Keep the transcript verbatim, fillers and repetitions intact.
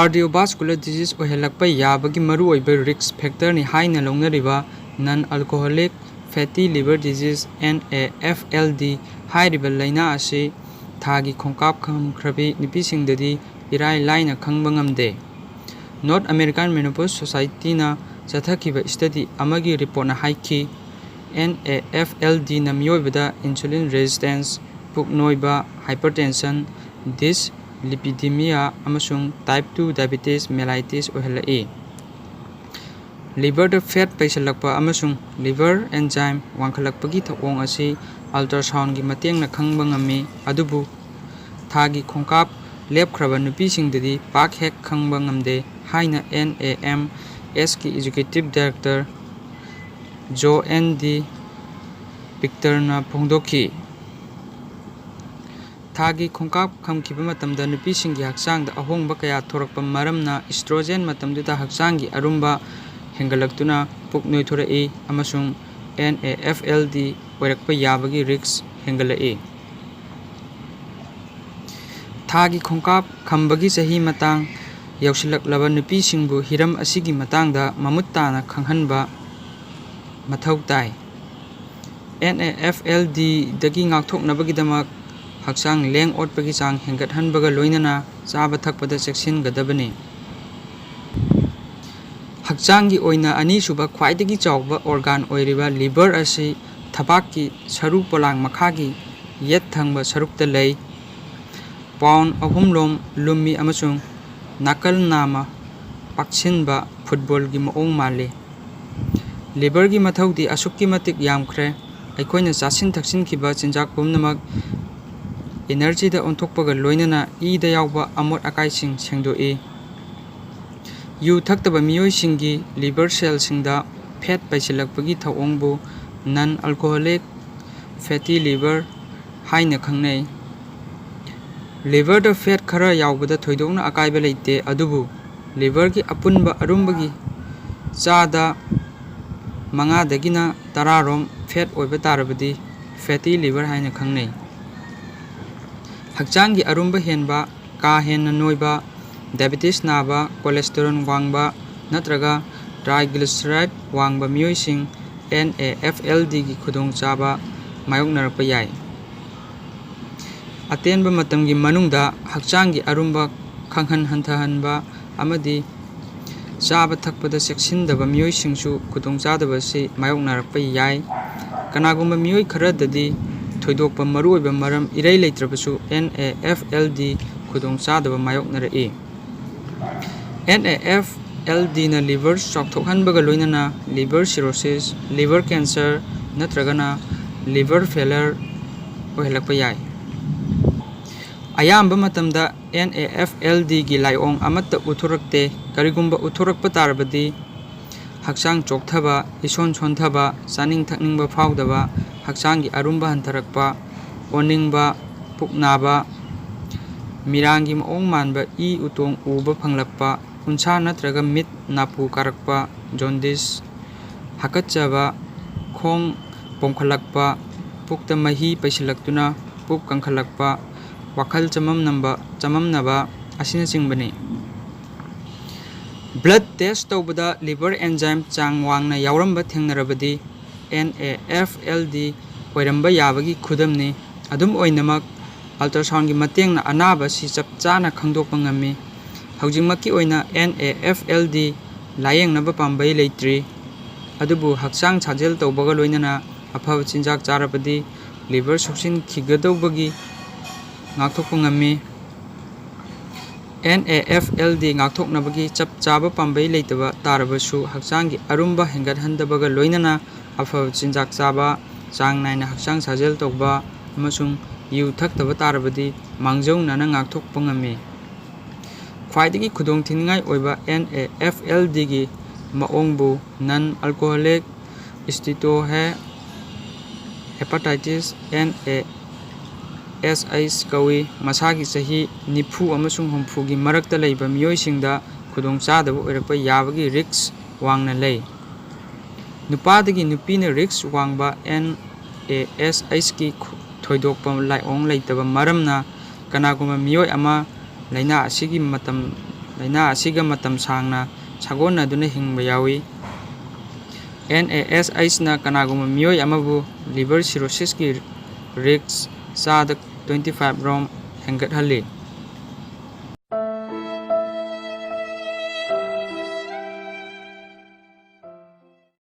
Cardiovascular disease ꯑꯣꯏꯍꯜꯂꯛꯄ ꯌꯥꯕꯒꯤ ꯃꯔꯨꯑꯣꯏꯕ risk factorꯅꯤ ꯍꯥꯏꯅ ꯂꯧꯅꯔꯤꯕ non alcoholic fatty liver disease, N A F L D, ꯍꯥꯏꯔꯤꯕ ꯂꯥꯏꯅꯥ ꯑꯁꯤ ꯊꯥꯒꯤ ꯈꯣꯡꯀꯥꯞ ꯈꯝꯈ꯭ꯔꯕꯤ ꯅꯨꯄꯤꯁꯤꯡꯗꯗꯤ ꯏꯔꯥꯏ ꯂꯥꯏꯅ ꯈꯪꯕ ꯉꯝꯗꯦ꯫ North American Menopause Societyꯅ ꯆꯠꯊꯈꯤꯕ study ꯑꯃꯒꯤ reportꯅ ꯍꯥꯏꯈꯤ, N A F L Dꯅ ꯃꯤꯑꯣꯏꯕꯗ insulin resistance, ꯄꯨꯛ ꯅꯣꯏꯕ, hypertension, dyslipidemia ꯑꯃꯁꯨꯡ type two diabetes mellitus ꯑꯣꯏꯍꯜꯂꯛꯏ꯫ Liverꯗ fat ꯄꯩꯁꯤꯜꯂꯛꯄ ꯑꯃꯁꯨꯡ liver enzyme ꯋꯥꯡꯈꯠꯂꯛꯄꯒꯤ ꯊꯧꯑꯣꯡ ꯑꯁꯤ ultrasoundꯒꯤ ꯃꯇꯦꯡꯅ ꯈꯪꯕ ꯉꯝꯃꯤ, ꯑꯗꯨꯕꯨ ꯊꯥꯒꯤ ꯈꯣꯡꯀꯥꯞ ꯂꯦꯞꯈ꯭ꯔꯕ ꯅꯨꯄꯤꯁꯤꯡꯗꯗꯤ ꯄꯥꯛ ꯍꯦꯛ ꯈꯪꯕ ꯉꯝꯗꯦ ꯍꯥꯏꯅ N A M Sꯀꯤ executive director Joe N D Victorꯅ ꯐꯣꯡꯗꯣꯛꯈꯤ꯫ ꯊꯥꯒꯤ ꯈꯣꯡꯀꯥꯞ ꯈꯝꯈꯤꯕ ꯃꯇꯝꯗ ꯅꯨꯄꯤꯁꯤꯡꯒꯤ ꯍꯛꯆꯥꯡꯗ ꯑꯍꯣꯡꯕ ꯀꯌꯥ ꯊꯣꯔꯛꯄ ꯃꯔꯝꯅ estrogen ꯃꯇꯝꯗꯨꯗ ꯍꯛꯆꯥꯡꯒꯤ ꯑꯔꯨꯝꯕ ꯍꯦꯟꯒꯠꯂꯛꯇꯨꯅ ꯄꯨꯛ ꯅꯣꯏꯊꯣꯔꯛꯏ ꯑꯃꯁꯨꯡ N A F L D ꯑꯣꯏꯔꯛꯄ ꯌꯥꯕꯒꯤ risk ꯍꯦꯟꯒꯠꯂꯛꯏ꯫ ꯊꯥꯒꯤ ꯈꯣꯡꯀꯥꯞ ꯈꯝꯕꯒꯤ ꯆꯍꯤ ꯃꯇꯥꯡ ꯌꯧꯁꯤꯜꯂꯛꯂꯕ ꯅꯨꯄꯤꯁꯤꯡꯕꯨ ꯍꯤꯔꯝ ꯑꯁꯤꯒꯤ ꯃꯇꯥꯡꯗ ꯃꯃꯨꯠ ꯇꯥꯅ ꯈꯪꯍꯟꯕ ꯃꯊꯧ ꯇꯥꯏ꯫ N A F L Dꯗꯒꯤ ꯉꯥꯛꯊꯣꯛꯅꯕꯒꯤꯗꯃꯛ ꯍꯛꯆꯥꯡ ꯂꯦꯡ ꯑꯣꯠꯄꯒꯤ ꯆꯥꯡ ꯍꯦꯟꯒꯠꯍꯟꯕꯒ ꯂꯣꯏꯅꯅ ꯆꯥꯕ ꯊꯛꯄꯗ ꯆꯦꯛꯁꯤꯟꯒꯗꯕꯅꯤ꯫ ꯍꯛꯆꯥꯡꯒꯤ ꯑꯣꯏꯅ ꯑꯅꯤꯁꯨꯕ ꯈ꯭ꯋꯥꯏꯗꯒꯤ ꯆꯥꯎꯕ organ ꯑꯣꯏꯔꯤꯕ liver ꯑꯁꯤ ꯊꯕꯥꯛꯀꯤ ꯁꯔꯨ ꯄꯣꯂꯥꯡ ꯃꯈꯥꯒꯤ ꯌꯦꯠ ꯊꯪꯕ ꯁꯔꯨꯛꯇ ꯂꯩ꯫ Pound ꯑꯍꯨꯝ ꯔꯣꯝ ꯂꯨꯝꯃꯤ ꯑꯃꯁꯨꯡ ꯅꯥꯀꯜ ꯅꯥꯝꯃ ꯄꯥꯛꯁꯤꯟꯕ footballꯒꯤ ꯃꯑꯣꯡ ꯃꯥꯜꯂꯤ꯫ Liverꯒꯤ ꯃꯊꯧꯗꯤ ꯑꯁꯨꯛꯀꯤ ꯃꯇꯤꯛ ꯌꯥꯝꯈ꯭ꯔꯦ꯫ ꯑꯩꯈꯣꯏꯅ ꯆꯥꯁꯤꯟ ꯊꯛꯆꯤꯟꯈꯤꯕ ꯆꯤꯟꯖꯥꯛ ꯄꯨꯝꯅꯃꯛ energyꯗ ꯑꯣꯟꯊꯣꯛꯄꯒ ꯂꯣꯏꯅꯅ ꯏꯗ ꯌꯥꯎꯕ ꯑꯃꯣꯠ ꯑꯀꯥꯏꯁꯤꯡ ꯁꯦꯡꯗꯣꯛꯏ꯫ ꯌꯨ ꯊꯛꯇꯕ ꯃꯤꯑꯣꯏꯁꯤꯡꯒꯤ liver cellꯁꯤꯡꯗ fat ꯄꯩꯁꯤꯜꯂꯛꯄꯒꯤ ꯊꯧꯑꯣꯡꯕꯨ non alcoholic fatty liver ꯍꯥꯏꯅ ꯈꯪꯅꯩ꯫ Liverꯗ fat ꯈꯔ ꯌꯥꯎꯕꯗ ꯊꯣꯏꯗꯣꯛꯅ ꯑꯀꯥꯏꯕ ꯂꯩꯇꯦ, ꯑꯗꯨꯕꯨ liverꯒꯤ ꯑꯄꯨꯟꯕ ꯑꯔꯨꯝꯕꯒꯤ ꯆꯥꯗ ꯃꯉꯥꯗꯒꯤꯅ ꯇꯔꯥꯔꯣꯝ fat ꯑꯣꯏꯕ ꯇꯥꯔꯕꯗꯤ fatty liver ꯍꯥꯏꯅ ꯈꯪꯅꯩ꯫ ꯍꯛꯆꯥꯡꯒꯤ ꯑꯔꯨꯝꯕ ꯍꯦꯟꯕ, ꯀꯥ ꯍꯦꯟꯅ ꯅꯣꯏꯕ, ꯗꯥꯏꯕꯤꯇꯤꯁ ꯅꯥꯕ, ꯀꯣꯂꯦꯁꯇꯦꯔꯣꯜ ꯋꯥꯡꯕ ꯅꯠꯇ꯭ꯔꯒ ꯇ꯭ꯔꯥꯏꯒ꯭ꯂꯤꯁꯔꯥꯏꯗ ꯋꯥꯡꯕ ꯃꯤꯑꯣꯏꯁꯤꯡ NAFLDꯒꯤ ꯈꯨꯗꯣꯡꯆꯥꯕ ꯃꯥꯌꯣꯛꯅꯔꯛꯄ ꯌꯥꯏ꯫ ꯑꯇꯦꯟꯕ ꯃꯇꯝꯒꯤ ꯃꯅꯨꯡꯗ ꯍꯛꯆꯥꯡꯒꯤ ꯑꯔꯨꯝꯕ ꯈꯪꯍꯟ ꯍꯟꯊꯍꯟꯕ ꯑꯃꯗꯤ ꯆꯥꯕ ꯊꯛꯄꯗ ꯆꯦꯛꯁꯤꯟꯗꯕ ꯃꯤꯑꯣꯏꯁꯤꯡꯁꯨ ꯈꯨꯗꯣꯡꯆꯥꯗꯕ ꯑꯁꯤ ꯃꯥꯌꯣꯛꯅꯔꯛꯄ ꯌꯥꯏ꯫ ꯀꯅꯥꯒꯨꯝꯕ ꯃꯤꯑꯣꯏ ꯈꯔꯗꯗꯤ ꯊꯣꯏꯗꯣꯛꯄ ꯃꯔꯨꯑꯣꯏꯕ ꯃꯔꯝ ꯏꯔꯩ ꯂꯩꯇ꯭ꯔꯕꯁꯨ NAFLD ꯈꯨꯗꯣꯡꯆꯥꯗꯕ ꯃꯥꯌꯣꯛꯅꯔꯛꯏ꯫ NAFLDꯅ ꯂꯤꯚꯔ ꯆꯥꯎꯊꯣꯛꯍꯟꯕꯒ ꯂꯣꯏꯅꯅ ꯂꯤꯚꯔ ꯁꯤꯔꯣꯁꯤꯁ, ꯂꯤꯚꯔ ꯀꯦꯟꯁꯔ ꯅꯠꯇ꯭ꯔꯒꯅ ꯂꯤꯚꯔ ꯐꯦꯂꯔ ꯑꯣꯏꯍꯜꯂꯛꯄ ꯌꯥꯏ꯫ ꯑꯌꯥꯝꯕ ꯃꯇꯝꯗ NAFLDꯒꯤ ꯂꯥꯏꯑꯣꯡ ꯑꯃꯠꯇ ꯎꯠꯊꯣꯔꯛꯇꯦ꯫ ꯀꯔꯤꯒꯨꯝꯕ ꯎꯠꯊꯣꯔꯛꯄ ꯇꯥꯔꯕꯗꯤ ꯍꯛꯆꯥꯡ ꯆꯣꯛꯊꯕ, ꯏꯁꯣꯟ ꯁꯣꯟꯊꯕ, ꯆꯥꯅꯤꯡ ꯊꯛꯅꯤꯡꯕ ꯐꯥꯎꯗꯕ, ꯍꯛꯆꯥꯡꯒꯤ ꯑꯔꯨꯝꯕ ꯍꯟꯊꯔꯛꯄ, ꯑꯣꯅꯤꯡꯕ, ꯄꯨꯛ ꯅꯥꯕ, ꯃꯤꯔꯥꯡꯒꯤ ꯃꯑꯣꯡ ꯃꯥꯟꯕ ꯏ ꯎꯇꯣꯡ ꯎꯕ ꯐꯪꯂꯛꯄ, ꯎꯟꯁꯥ ꯅꯠꯇ꯭ꯔꯒ ꯃꯤꯠ ꯅꯥꯄꯨ ꯀꯥꯔꯛꯄ, ꯖꯣꯟꯗꯤꯁ, ꯍꯥꯀꯠꯆꯕ, ꯈꯣꯡ ꯄꯣꯝꯈꯠꯂꯛꯄ, ꯄꯨꯛꯇ ꯃꯍꯤ ꯄꯩꯁꯤꯜꯂꯛꯇꯨꯅ ꯄꯨꯛ ꯀꯪꯈꯠꯂꯛꯄ, ꯋꯥꯈꯜ ꯆꯃꯝꯅꯕ, ꯆꯃꯝꯅꯕ ꯑꯁꯤꯅꯆꯤꯡꯕꯅꯤ꯫ ꯕ꯭ꯂꯗ ꯇꯦꯁ ꯇꯧꯕꯗ ꯂꯤꯚꯔ ꯑꯦꯟꯖꯥꯏꯝ ꯆꯥꯡ ꯋꯥꯡꯅ ꯌꯥꯎꯔꯝꯕ ꯊꯦꯡꯅꯔꯕꯗꯤ NAFLD ꯑꯣꯏꯔꯝꯕ ꯌꯥꯕꯒꯤ ꯈꯨꯗꯝꯅꯤ꯫ ꯑꯗꯨꯝ ꯑꯣꯏꯅꯃꯛ, ꯑꯜꯇ꯭ꯔꯥꯁꯥꯎꯟꯒꯤ ꯃꯇꯦꯡꯅ ꯑꯅꯥꯕ ꯑꯁꯤ ꯆꯞ ꯆꯥꯅ ꯈꯪꯗꯣꯛꯄ ꯉꯝꯃꯤ꯫ ꯍꯧꯖꯤꯛꯃꯛꯀꯤ ꯑꯣꯏꯅ NAFLD ꯂꯥꯌꯦꯡꯅꯕ ꯄꯥꯝꯕꯩ ꯂꯩꯇ꯭ꯔꯤ, ꯑꯗꯨꯕꯨ ꯍꯛꯆꯥꯡ ꯁꯥꯖꯦꯜ ꯇꯧꯕꯒ ꯂꯣꯏꯅꯅ ꯑꯐꯕ ꯆꯤꯟꯖꯥꯛ ꯆꯥꯔꯕꯗꯤ ꯂꯤꯚꯔ ꯁꯣꯛꯆꯤꯟꯈꯤꯒꯗꯧꯕꯒꯤ ꯉꯥꯛꯊꯣꯛꯄ ꯉꯝꯃꯤ꯫ NAFLD ꯉꯥꯛꯊꯣꯛꯅꯕꯒꯤ ꯆꯞ ꯆꯥꯕ ꯄꯥꯝꯕꯩ ꯂꯩꯇꯕ ꯇꯥꯔꯕꯁꯨ, ꯍꯛꯆꯥꯡꯒꯤ ꯑꯔꯨꯝꯕ ꯍꯦꯟꯒꯠꯍꯟꯗꯕꯒ ꯂꯣꯏꯅꯅ ꯑꯐꯕ ꯆꯤꯟꯖꯥꯛ ꯆꯥꯕ, ꯆꯥꯡ ꯅꯥꯏꯅ ꯍꯛꯆꯥꯡ ꯁꯥꯖꯦꯜ ꯇꯧꯕ ꯑꯃꯁꯨꯡ ꯌꯨ ꯊꯛꯇꯕ ꯇꯥꯔꯕꯗꯤ ꯃꯥꯡꯖꯧꯅꯅ ꯉꯥꯛꯊꯣꯛꯄ ꯉꯝꯃꯤ꯫ ꯈ꯭ꯋꯥꯏꯗꯒꯤ ꯈꯨꯗꯣꯡꯊꯤꯅꯤꯡꯉꯥꯏ ꯑꯣꯏꯕ NAFLDꯒꯤ ꯃꯑꯣꯡꯕꯨ non alcoholic steatohepatitis, NASH, ꯀꯧꯏ꯫ ꯃꯁꯥꯒꯤ ꯆꯍꯤ ꯅꯤꯐꯨ ꯑꯃꯁꯨꯡ ꯍꯨꯝꯐꯨꯒꯤ ꯃꯔꯛꯇ ꯂꯩꯕ ꯃꯤꯑꯣꯏꯁꯤꯡꯗ ꯈꯨꯗꯣꯡꯆꯥꯗꯕ ꯑꯣꯏꯔꯛꯄ ꯌꯥꯕꯒꯤ ꯔꯤꯁ꯭ꯛ ꯋꯥꯡꯅ ꯂꯩ꯫ ꯅꯨꯄꯥꯗꯒꯤ ꯅꯨꯄꯤꯅ ꯔꯤꯁ꯭ꯛ ꯋꯥꯡꯕ NASHꯀꯤ ꯊꯣꯏꯗꯣꯛꯄ ꯂꯥꯏꯑꯣꯡ ꯂꯩꯇꯕ ꯃꯔꯝꯅ, ꯀꯅꯥꯒꯨꯝꯕ ꯃꯤꯑꯣꯏ ꯑꯃ ꯂꯥꯏꯅꯥ ꯑꯁꯤꯒꯤ ꯃꯇꯝ, ꯂꯥꯏꯅꯥ ꯑꯁꯤꯒ ꯃꯇꯝ ꯁꯥꯡꯅ ꯁꯥꯒꯣꯟꯅꯗꯨꯅ ꯍꯤꯡꯕ ꯌꯥꯎꯏ꯫ NaSH ꯅ ꯀꯅꯥꯒꯨꯝꯕ ꯃꯤꯑꯣꯏ ꯑꯃꯕꯨ liver cirrhosis ꯀꯤ risk ꯆꯥꯗ twenty five ꯔꯣꯝ ꯍꯦꯟꯒꯠꯍꯜꯂꯤ꯫